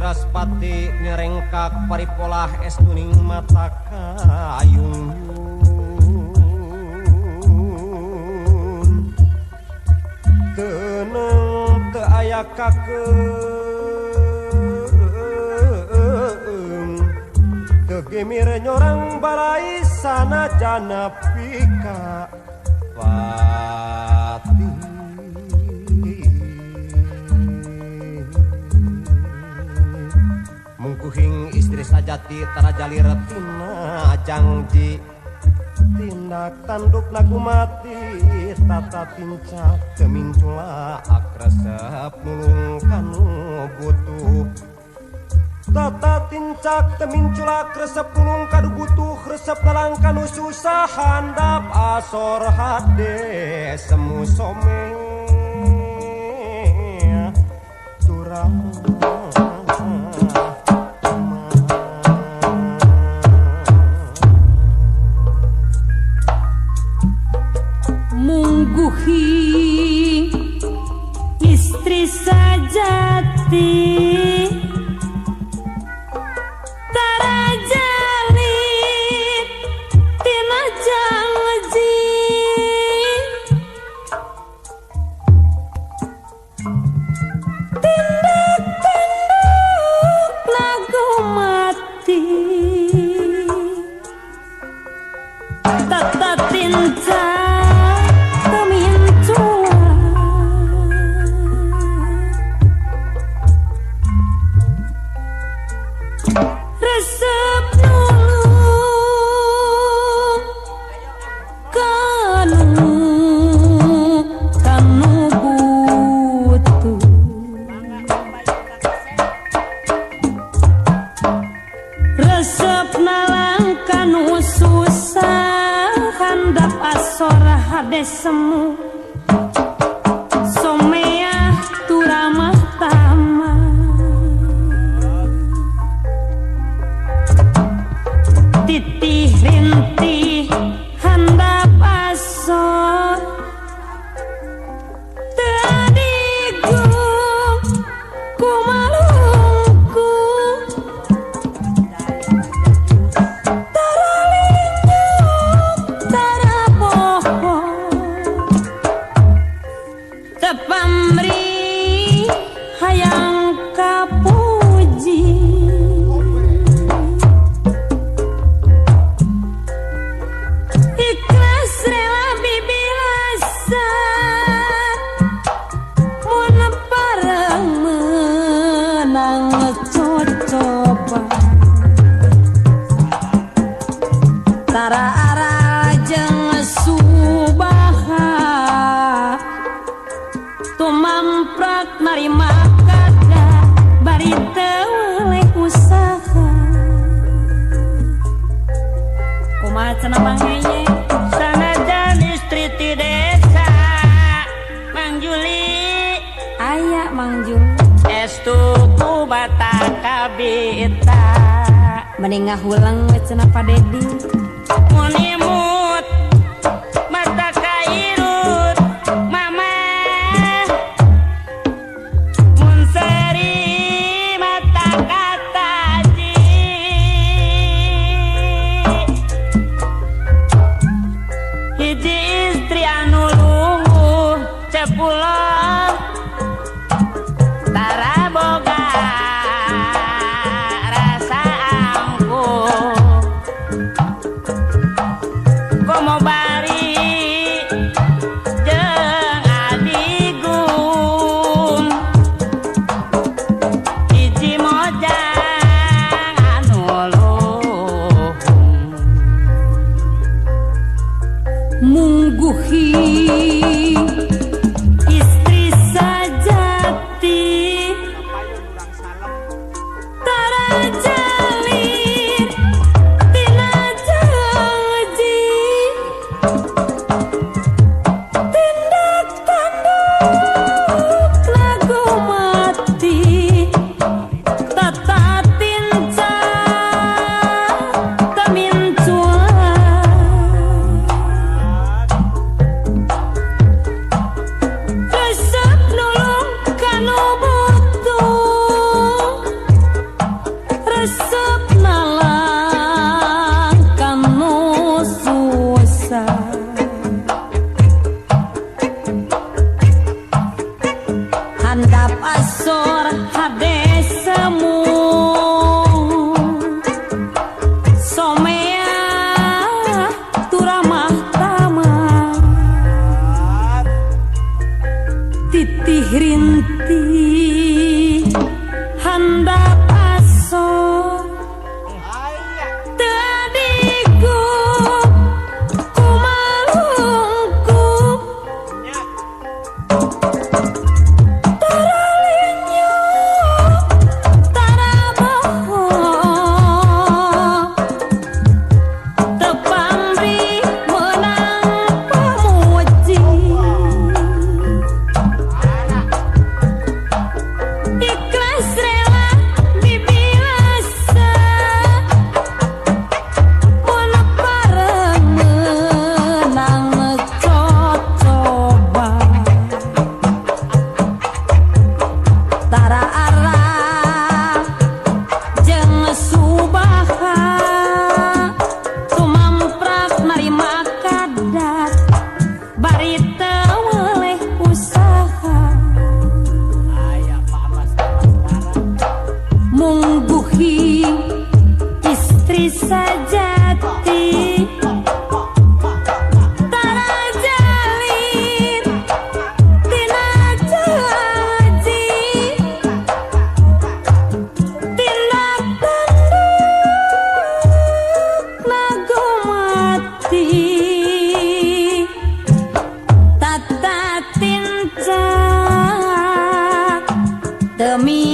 Wiraspati nyerengkak paripolah estuning mata kayung. Teneng teu aya kakeung teu gemir nyorang balai sanajana pika pati. Mungkuhing istri sajati tarajalir tina jangji tindak tanduk nagu mati tata tincak temincula akresep nulung kanu butuh tata tincak temincula resep nulung kanu butuh resep nalang kanu susah handap asor hade semu some turam. Mungguhi istri sajati tarajalit tina jangji tindak tanduk lagu mati tata tincak resep nulung kanu kanu butuh resep nalang kanu susah handap asor hade semu someah turamah tamah titih rintih handap asor tadigu kumalungku taralinyuk taraboho tepamri hayang kapuji. Ikhlas rela bibilasa mun pareng menang cocoba tara arajeng subaha tumamprak narima kada bari teu weleh usaha. Kumaha cenah Mang Yeye? Sanajan istri ti desa Mang Juli aya Mang Juli estu ku batak kabita mending ngahuleng we cenah Pak Dedi mun imut mata kairut mama mun seri mata kataji hiji istri anu lungguh cepulon tara boga rasa angkuh. Handap asor teu digup kumalungkup tara lenyop tara bohong teu pamrih meunang pamuji ikhlas rela bibilasa mun pareng meunang cocoba tara arah jeung subaha tumamprak narima kadat bari teu weleh usaha mungguhi istri sajati tara jalin tina janji tindak tanduk gumati tata tincak demi